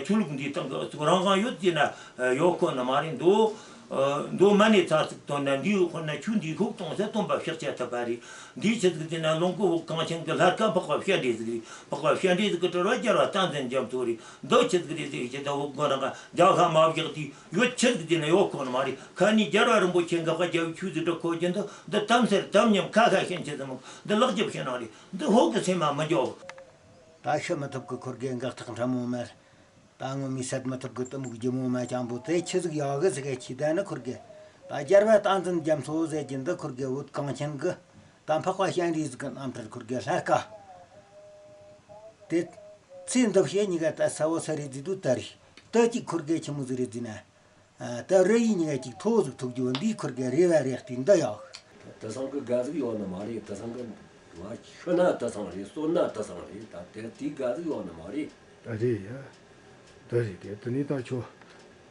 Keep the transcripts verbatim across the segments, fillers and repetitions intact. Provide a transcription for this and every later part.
ཆོས་ལུགས་འདིའི་སྟེང་གི་ཨུ་ཚུགས་རང་དབང་ཡོད་ཟེར་ན་ཡོད་ཁོ་ན་མ་རེད། མདོ་མདོ་མ་ནས་ཚ་ཚིག་བཏོན་ན་འདིའི་དཔེར་ན་ཆོས་འདིའི་ཤུགས་གཏོང་ས་སྟོན་པ་ཕྱག་རྒྱ་ཐུབ་པ་རེད། འདིའི་ཆི་ཟིག་ཟེར་ན་ལུང་ཀུན་འོག་གངས་ཅན་གྱི་ལྷ་སྐལ་འཕགས་པ་སྤྱན་རས་གཟིགས་རེད། འཕགས་པ་སྤྱན་རས་གཟིགས་ཀྱི་དྲིལ་བ་རྒྱལ་བ་བསྟན་འཛིན་རྒྱ་མཚོ་རེད། འདི་ཆི་ཟིག་རེད་ཟེར་གྱི་ད་འོག་གོ་རང་རྒྱལ་ཁ་མ་བཞག་དུས་ཡོད་ཆི་ཟིག་ཟེར་ན་ཡོད་ཁོ་ན་མ་རེད། ཁ་ནས་རྒྱལ་བ་རིན་པོ་ཆེ་འགག་པ་རྒྱལ་བའི་ཆོས་ཟིག་སྒྲུབ་ཁོ་རྒྱུ་འདི་འདི་དམ་སེལ་དམ་ཉམས་ཁ་ཁ་ཤན་ཆེ་ཟིག་མོ་འདི་ལག་རྒྱབ་ཤེས་ནང་རེད། འདི་ཧོག་གི་སེམས་མ་མི་འཇོག་ད་ཤི་མི་ཐུབ་ཀི་ཁུར་གེ་འགག་ཐག་ཕྲ་མོ་མེད། ད་ངོ་མི་སད་མི་ཐུབ་ཀི་གཏི་མུག་ལྗིད་མོ་མ་ཅང་པོ་དེ་ཆི་ཟིག་ཡག་གི་ཟིག་གི་ཆི་ད་ནི་ཁུར་གེ། ད་རྒྱལ་བ་བསྟན་འཛིན་རྒྱ་མཚོ་ཟེར་གྱི་འདི་ཁུར་གེ་བོད་གངས་ཅན་གི། ད་འཕགས་པ་སྤྱན་རས་གཟིགས་ཀྱི་རྣམ་ཐར་ཁུར་གེ་ལྷ་སྐལ། དེ་ཚེ་འདི་ཕྱི་གཉིས་ཀ་ད་ས་བོ་ས་རེད་ཟིག་དུ་ད་རེད། ད་ཅིག་ཁུར་གེ་ཆི་མོ་ཟིག་རེད་ཟིག་ན། ད་རི་ཡི་ཉི་ག་ཅིག་མཐོ་ཟིག་ཐུག་རྒྱུ་འདིའི་ཁུར་གི་རེ་བ་རེ་བརྟེན་འདི་ཡག་དེ་སང་གི་དགའ་ཟིག་ཡོད་ནི་མ་རེད། དེ་སང་གི་ང་ཤི་ན་དེ་སང་རེད། གསོན་ན་དེ་སང་རེད། ད་དེ་དེའི་དགའ་ཟིག་ཡོད་ནི་མ་རེད། ཨ་རེད་ཡ། དེ་རེད་དེ་དེ་ནས་ད་ཁྱོད་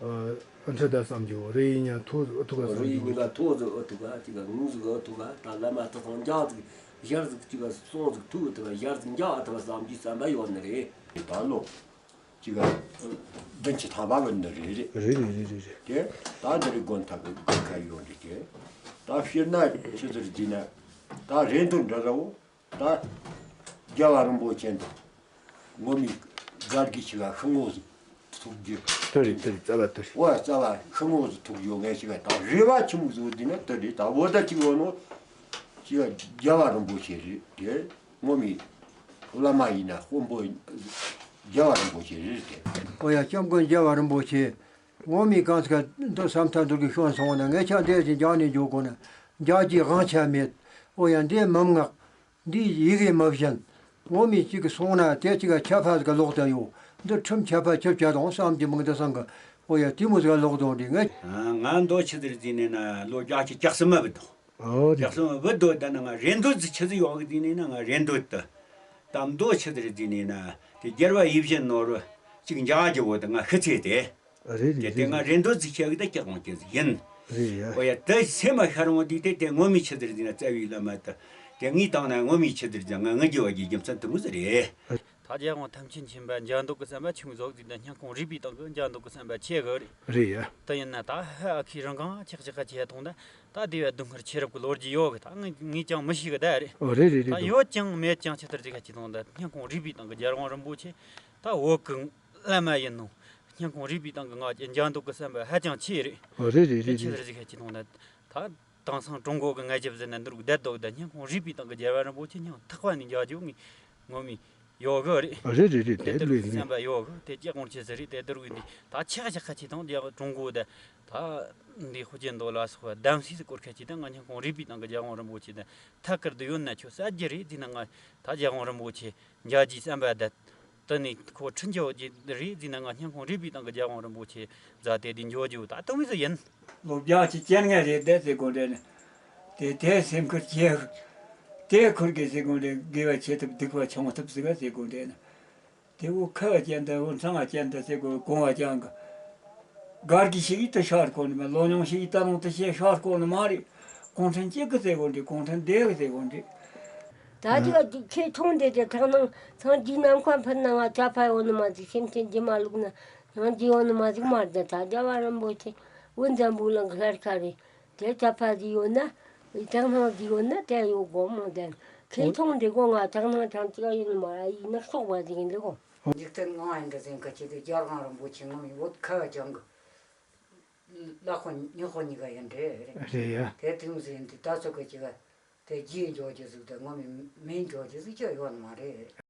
ཨ་འཕྲི་ད་བསམ་རྒྱུ་རི་ཡི་ཉ་མཐོ་ཟིག་ཨུ་ཐུག་ག་བསམ་རི་ཡི་རྒྱུ་ཉི་ག་མཐོ་ཟིག་ཨུ་ཐུག་ག་ཅིག་ག་ངུ་ཟིག་ཨུ་ཐུག་ག་ད་བླ་མ་དེ་སང་འཇག་ཟིག་ཞར་ཟིག་ཅིག་ག་སོང་ཟིག་ཐུག་ཨུ་ཐུག་ག་ཞར་ཟིག་འཇག་ཨུ་ཐུག་ག་བསམ་རྒྱུའི་བསམ་པ་ཡོད་ནི་རེད། ད་ལོ། ཅིག་བདུན་ཅུ་ཐམ་པ་གི་འདི་རེད་རེད། རེད་རེད་རེད་རེད་རེད། དེ་ད་འདི་རེད་དགོན་ཐག་གི་དགོན་ཁ་ཡོད་རེད་དེ། ད་ཕྱིར་ན་ཆི་ཟེར་ཟིན་ན་ད་རེད་འདུག་འདྲ་ར་བོ། ད་རྒྱལ་བ་རིན་པོ་ཆེ་འདི་ངོ་མི་གར་གི་ཆི་ག་ཤི་ངོ་ཟིག་ཐུག་རྒྱུ། དེ་རེད་དེ་རེད་རྩ་བ་དེ་རེད། ཨོ་རྩ་བ་ཤི་ངོ་ཟིག་ཐུག་རྒྱུ་ངས་ཆི་ག་ད་རེ་བ་ཆི་མོ་ཟིག་འདི་ན་དེ་རེད། ད་བོ་ད་ཅིག་ཡོད་ནོ་ཅི་ག་རྒྱལ་བ་རིན་པོ་ཆེ་རེད་དེ། ངོ་མི་བླ་མ་ཡིན་ན་དཔོན་པོ་རྒྱལ་བ་རིན་པོ་ཆེ་རེད་དེ། ཨོ་ཡ་སྐྱབས་མགོན་རྒྱལ་བ་རིན་པོ་ཆེ། ངོ་མི་གང་ཟིག་འདི་བསམ་ཐག་འདུར་གི་ཤོན་སོང་ན་ངས་ཆ་འདི་ཅི་འཇག་ནས་འཇོག་དགོ་ན་འཇག་གི་དབང་ཆ་མེད། ཨོ་ཡ་འདི་མི་མངག་འདི་ཡི་གེ་མི་བཞིན། ངོ་མི་གཅིག་གི་སོང་ན་དེ་གཅིག་ག་ཆད་པ་ཟིག་ལོག་ད་ཡོད། འདི་ཁྲིམས་ཆད་པ་ཆི་བྱ་དང་བསམ་གྱི་མི་འདི་སང་གི། ཨོ་ཡ་དེ་མོ་ཟིག་ལོག་དང་འདི་ངས། ང་མདོ་ཆི་ཟེར་ཟིན་ནས་ན་ལོ་བརྒྱད་ཅུ་གྱ་གསུམ་མ་བུད་དང་། ཨོ་རེད། རྒྱ་སོང་བུ་དོ་ད་ནི་ང་རེ་འདོད་ཟིག་ཆི་ཟིག་ཡོང་གི་དེ་ནས་ན་ང་རེ་འདོད་དུ། ད་མདོ་ཆི་ཟིག་རེད་དེ་ནས་ན་དེ་རྒྱལ་བ་ཡིད་བཞིན་ནོར་བུ་གཅིག་འཇག་རྒྱུ་བོ་དེ་ང་ཤི་ཚེ་དེ། རེད་རེད་དེ་དེ་རེད་ང་རེད། རེ་འདོད་ཟིག་ཆེ་གི་ད་སྐྱག་གོང་ཅི་ཟིག་ཡིན། རེད་ཡ། ཨོ་ཡ་དེ་སེམས་མ་ཤར་འོང་དུས་དེ་དེ་ངོ་མི་ཆི་ཟིག་རེད་ན་རྩ་བའི་བླ་མ་དེ། དེ་ངའི་སྟེང་ན་ངོ་མི་ཆི་ཟིག་རེད་ང་ངུ་རྒྱུ་བ་གི་རྒྱུ་མཚན་དེ་མོ་ཟིག་རེད། ད་རྒྱལ་དབང་ཐམས་ཅད་མཁྱེན་པ་མཇལ་འདོད་ཀྱི་བསམ་པ་ཆུང་ཟོག་ཟིག་དང་སྙིང་ཁོང་རུས་པའི་སྟེང་གི་མཇལ་འདོད་ཀྱི་བསམ་པ་ཆེ་གི་རེད། རེད་ཡ། དེ་ཡིན་ན་ད་ཧ་ཨ་ཁུའི་རང་གང་ཆག་ཆག་ཁ་ཆེ་ཐོང་ད། ད་དེ་བས་སྡུག་བསྔལ་ཆེ་རབས་ཀྱི་ལོ་རྒྱུས་ཡོད་གི་ད་ངས་ངས་ཀྱང་མི་ཤེས་གི་ད་རེད། ཨོ་རེད་རེད་རེད་ད་རེད། ཡོད་ཀྱང་མེད་ཀྱང་ཆི་ལྟར་ཟིག་ཁ་ཆེ་ཐོང་ད་སྙིང་ཁོང་རུས་པའི་སྟེང་གི་རྒྱལ་དབང་རིན་པོ་ཆེ་ད་བོད་ཀྱི་བླ་མ་ཡིན་ནོ། སྙིང་ཁོང་རུས་པའི་སྟེང་གི་ང་ཀྱི་མཇལ་འདོད་ཀྱི་བསམ་པ་ཧ་ཅང་ཆེ་རེད། ཨོ་རེད་རེད་དེ་རེད་ཆི་ལྟར་རེད། ཟིག་ཁ་ཆེ་ཐོང་ད་ད། དེང་སང་ཀྲུང་གོ་གི་ངལ་རྒྱབ་ཟེར་ན་འདུར་བསྡད་འདུག་ད་སྙིང་ཁོང་རུས་པའི་སྟེང་གི་རྒྱལ་བ་རིན་པོ་ཆེ་སྙིང་ཐག་པ་ནས་མཇལ་རྒྱུ་ངས་ངོ་མི་ཡོད་གི་རེད། རེད་རེད་རེད་དེ་དེ་ལྟར་ལོས་གི་ནི། བསམ་པ་ཡོད་གི་དེ་སྐྱེ་དགོངས་ཆེ་ཟེར་རེད་དེ་དུར་གི་འདི་ད་ཆག་ཆག་ཁ་ཆེ་དང་རྒྱ་ཀྲུང་གོ་ད་ད་འདི་ཧུ་ཅན་རྡོ་ལ་སོགས་པ་གདམ་སྲིད་སྐོར་ཁ་ཆེ་ད་ང་སྙིང་ཁོང་རུས་པའི་སྟེང་གི་རྒྱལ་དབང་རིན་པོ་ཆེ་ད་ཐད་ཀར་དུ་ཡོད་ན་ཆོག་ས་རྒྱུ་རེད་ཟེར་ན་ང་ད་རྒྱལ་དབང་རིན་པོ་ཆེ་མཇལ་རྒྱུའི་བསམ་པ་ད། དེ་ནས་ཁོ་ཁྲིད་འཇོག་རྒྱུ་རེད་ཟེར་ན་ང་སྙིང་ཁོང་རུས་པའི་སྟེང་གི་རྒྱལ་དབང་རིན་པོ་ཆེ་མཛའ་དེ་འདི་འཇོག་རྒྱུ་ད་དུང་མི་ཟིག་ཡིན། ལོ་བརྒྱད་ཅུ་གྱ་ལྔ་རེད་བསྡད་ཟེར་དགོས་འདྲ་ནི། དེ་དེ་སེམས་ཁུར་ཆེ། དེ་ཁུར་གི་ཟེར་དགོས་འདྲ་དགེ་བ་ཆེ་ཐུབ་སྡིག་པ་ཆུང་ཐུབ་ཟེར་ག་ཟེར་དགོས་འདྲ་ནི། དེ་འུ་ཁ་བ་ཅན་དུ་འུ་མཚང་བ་ཅན་དུ་ཟེར་དགོས་གོང་བ་ཅན་གི། སྒར་གྱི་ཞིག་ཡིད་དུ་ཤར་གོ་ནི་མ་ལོ་ཉུང་ཞིག་ཡིད་ད་རུང་དུ་ཤེས་ཤར་གོ་ནི་མ་རེད། གུང་ཁྲན་གཅིག་གི་ཟེར་དགོས་འདྲ་གུང་ཁྲན་སྡེ་གི་ཟེར་དགོས་འདྲ། ད་ཅི་ག་ཁྱེད་ཆུང་དེ་དེ་ཐག་ནང་ཚང་གི་ནམ་མཁའ་འཕུར་ན་ང་ཅག་ཕ་ཡོང་ནི་མ་ཟིག་སེམས་ཅན་ཇི་མ་ལུག་ན་སྙིང་རྗེ་ཡོང་ནི་མ་ཟིག་མ་རེད། ད་རྒྱལ་བ་རིན་པོ་ཆེ་འུ་འཛམ་བུ་གླིང་གི་ལྷར་ཁ་རེད། དེ་ཅག་ཕ་ཟིག་ཡོད་ན་ཐག་ནང་ཟིག་ཡོད་ན་དེ་ཡོད་དགོ་མོ་དེ་ཁྱེད་ཆུང་དེ་གོ་ང་ཐག་ནང་ཐང་ཅི་ག་ཡོད་ནི་མ་ར་ཡི་ནག་སོག་པ་ཟིག་ཡིན་འདི་གོ། འཇིག་རྟེན་ངང་ཡིན་འདྲ་ཟིན་ཁ་ཆེ་དེ་རྒྱལ་དབང་རིན་པོ་ཆེ་ངོ་མི་བོད་ཁ་བ་ཅང་གི་ལ་ཁོ་ཉི་ཁོ་གཉིས་ཀ་ཡིན་འདྲ་རེད། རེད་ཡ། དེ་དུས་ཟིན་དེ་ད་ཚོད་ཀ་ཅི་ག་དེ་རྗེས་འཇོག་རྒྱུ་ཟིག་དང་ངོ་མི་མིན་འཇོག་རྒྱུ་ཟིག་ཅི་ཡོད་ནི་མ་རེད།